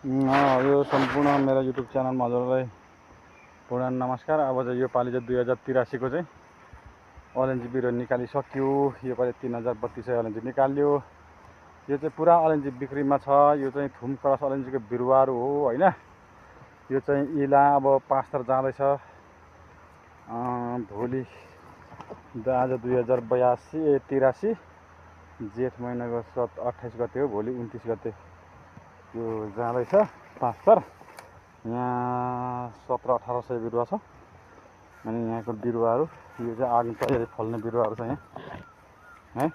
यो सम्पूर्ण मेरो युट्युब च्यानलमा हजुरलाई पुरानो नमस्कार। अब चाहिँ यो पालि चाहिँ 2083 को चाहिँ अलैँची बिरुवा निकालिसक्यो। यो पालि 3032 अलैँची निकाल्यो। यो चाहिँ पुरा अलैँची बिक्रीमा छ। यो चाहिँ थुम क्रस अलैँचीको बिरुवाहरू हो हैन। यो चाहिँ इला अब 5 थर जाँदैछ। भोलि आज 2083 जेठ महिनाको 28 गते हो। भोलि 29 गते यो जाँदैछ 5 थर। यहाँ 1700-1800 बिरुवा छ। अनि यहाँको बिरुवाहरू यो चाहिँ आगो तयारी फल्ने बिरुवाहरू छ यहाँ है।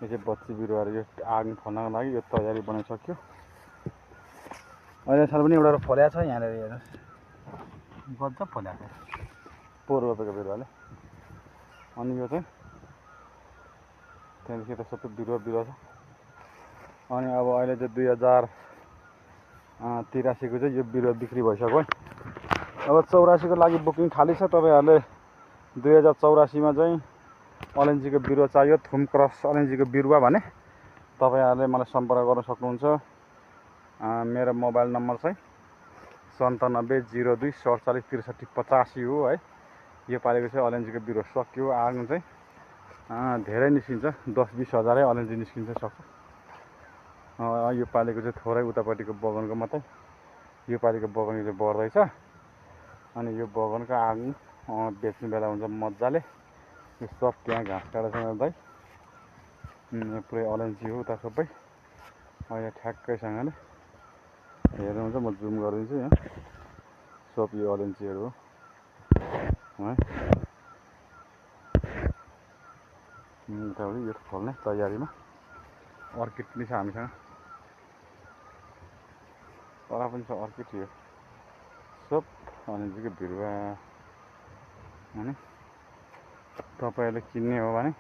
यो चाहिँ बच्ची बिरुवाहरू यो आगो फल्नको लागि यो तयारी बनाइसक्यो। अहिले साल पनि एउटा फलेको छ यहाँनिर हेर्नुहोस्, गजब फलेको छ पोहोर रोपेको बिरुवाले। अनि यो चाहिँ त्यहाँदेखि त सबै बिरुवा छ। अनि अब अहिले चाहिँ 2083 को चाहिँ यो बिरुवा बिक्री भइसक्यो है। अब 84 को लागि बुकिङ खाली छ। तपाईहरुले 2084 मा चाहिँ अलैँचीको बिरुवा चाहियो, थुम क्रस अलैँचीको बिरुवा भने तपाईहरुले मलाई सम्पर्क गर्न सक्नुहुन्छ। मेरो मोबाइल नम्बर चाहिँ 9702474385 हो है। यो पालेको चाहिँ अलैँचीको बिरुवा सक्यो। आगो चाहिँ धेरै निस्किन्छ, 10-20 हजारै अलैँची निस्किन्छ सक्छ। यो पालेको चाहिँ थोरै उतापट्टिको बगानको मात्रै। यो पालेको बगान चाहिँ बढ्दैछ। अनि यो बगानको आगो बेच्ने बेला हुन्छ मजाले। यो सब त्यहाँ घाँस काटेर दाइ पुरै अलैँची हो उता सबै। अहिले ठ्याक्कैसँगले हेर्नुहुन्छ, म जुम गरिदिन्छु यहाँ। सब यो अलैँचीहरू हो है। उताबाट यो फल्ने तयारीमा अर्किड पनि छ हामीसँग। तर पनि छ अर्किड। यो सब अलैँचीको बिरुवा। अनि तपाईहरुले किन्ने हो भने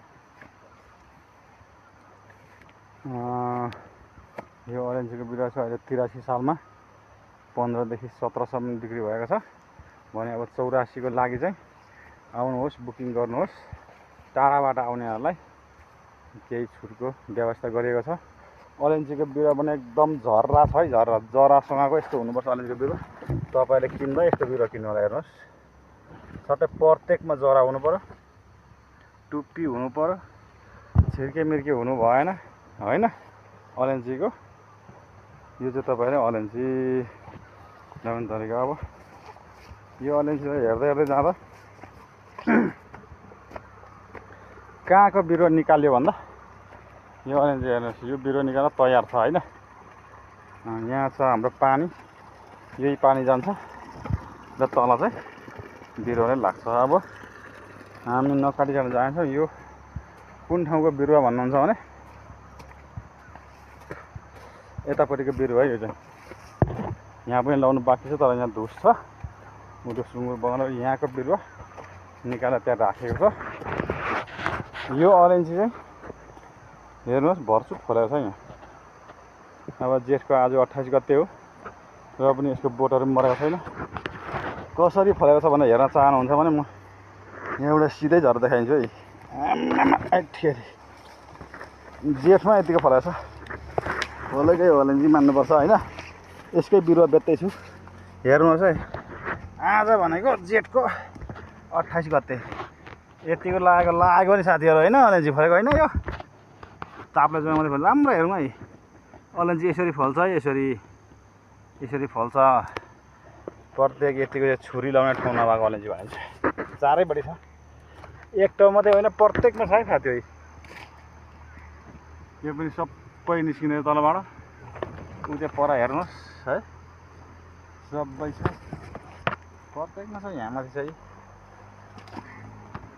यो अलैँचीको बिरुवा छ अहिले 83 सालमा 15 देखि 17 सम्म बिक्री भएको छ भने अब 84 को लागि चाहिँ आउनुहोस्, बुकिङ गर्नुहोस्। टाढाबाट आउनेहरूलाई केही छुटको व्यवस्था गरिएको छ। अलैँचीको बिरुवा पनि एकदम झर्रा छ है। झर्रा जरासँगको यस्तो हुनुपर्छ अलैँचीको बिरुवा। तपाईले किन्दा यस्तो बिरुवा किन्नु होला। हेर्नुहोस्, सट्टै प्रत्येकमा जरा हुनु पर्यो, टुप्पी हुनु पर्यो, छिर्के मिर्के हुनु भएन हैन। अलैँचीको यो चाहिँ तपाईले अलैँची लगाउने तरिका। अब यो अलैँचीलाई हेर्दै हेर्दै जाँदा कहाँको बिरुवा निकाल्यो भन्दा यो अलैँची हेर्नुहोस्, यो बिरुवा निकाल्न तयार छ हैन। यहाँ छ हाम्रो पानी, यही पानी जान्छ र तल चाहिँ बिरुवाले लाग्छ। अब हामी नकाटिकन जान्छौँ। यो कुन ठाउँको बिरुवा भन्नुहुन्छ भने यतापट्टिको बिरुवा यो चाहिँ यहाँ पनि लाउनु बाँकी छ। तर यहाँ धुस छ, उदो सुँगुर बगान। यहाँको बिरुवा निकालेर त्यहाँ राखेको छ। यो अलैँची चाहिँ हेर्नुहोस् भरसुक फलेको छ यहाँ। अब जेठको आज 28 गते हो र पनि यसको बोटहरू पनि मरेको छैन। कसरी फलेको छ भनेर हेर्न चाहनुहुन्छ भने म यहाँ एउटा सिधै झर देखाइदिन्छु है। जेठमा यतिको फलेको छ। फलेकै अलैँची मान्नुपर्छ हैन। यसकै बिरुवा बेच्दैछु। हेर्नुहोस् है, आज भनेको जेठको 28 गते यतिको लागेको नि साथीहरु हैन। अलैँची फलेको हैन। यो तापले जमाउने फल राम्रो। हेरौँ है, अलैँची यसरी फल्छ है। यसरी फल्छ। प्रत्येक यतिको छुरी लाउने ठाउँ नभएको अलैँची भन्छ। चारैपट्टि छ, एक ठाउँ मात्रै होइन, प्रत्येकमा छ है साथी। यो पनि सबै निस्किने तलबाट उ चाहिँ पर हेर्नुहोस् है। सबै छ, प्रत्येकमा छ। यहाँ माथि चाहिँ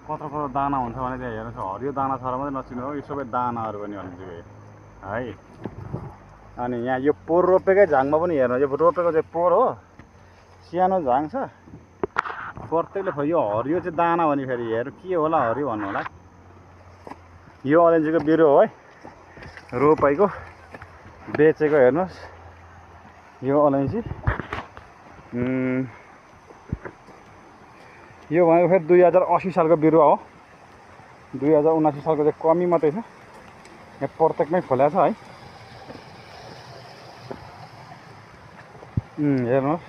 कत्रो दाना हुन्छ भने त्यहाँ हेर्नुहोस्, हरियो दाना छ र मात्रै नचिन्नु हो। यो सबै दानाहरू पनि अलैँचीको है। अनि यहाँ यो पोहोर रोपेकै झाङमा पनि हेर्नुहोस्, यो रोपेको चाहिँ पोहोर हो, सानो झाङ छ। प्रत्येकले यो हरियो चाहिँ दाना भने फेरि हेर्नु के होला हरियो भन्नु होला। यो अलैँचीको बिरुवा हो है, रोपाइको बेचेको। हेर्नुहोस् यो अलैँची यो भनेको फेरि 2080 सालको बिरुवा हो। 2079 सालको चाहिँ कमी मात्रै छ। यहाँ प्रत्येकमै फलेको छ है। हेर्नुहोस्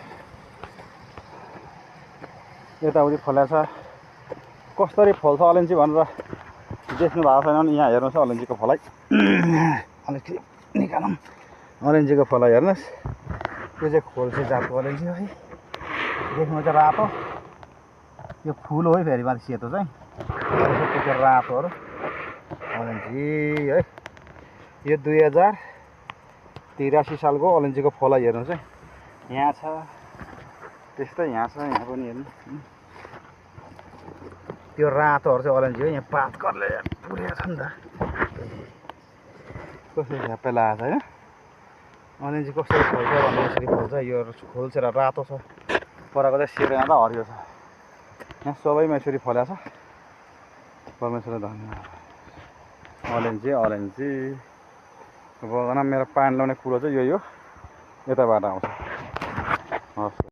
यताउति फल्या छ कसरी फल्छ अलैँची भनेर देख्नु भएको छैन भने यहाँ हेर्नुहोस् अलैँचीको फलाइ अलैँची निकालौँ अलैँचीको फलाइ हेर्नुहोस् यो चाहिँ खोल्से जातको अलैँची है देख्नु चाहिँ रातो यो फुल हो है फेरि माथि सेतो चाहिँ त्यो रातोहरू अलैँची है यो 2083 सालको अलैँचीको फलाइ हेर्नुहोस् है यहाँ छ त्यस्तै यहाँ छ यहाँ पनि हेर्नु त्यो रातोहरू चाहिँ अलैँची हो यहाँ पातकरले पुरेको छ नि त कसरी झ्याप्पै लागेको छ होइन अलैँची कसरी खोल्छ भन्दा यसरी खोल्छ यो खोल्छेर रातो छ परको चाहिँ सेतो यहाँ त हरियो छ यहाँ सबैमा यसरी फल्या छ परमेश्वरलाई धन्यवाद अलैँची अलैँची भगवान मेरो पानी लाउने कुरो चाहिँ यही हो यताबाट आउँछ हस्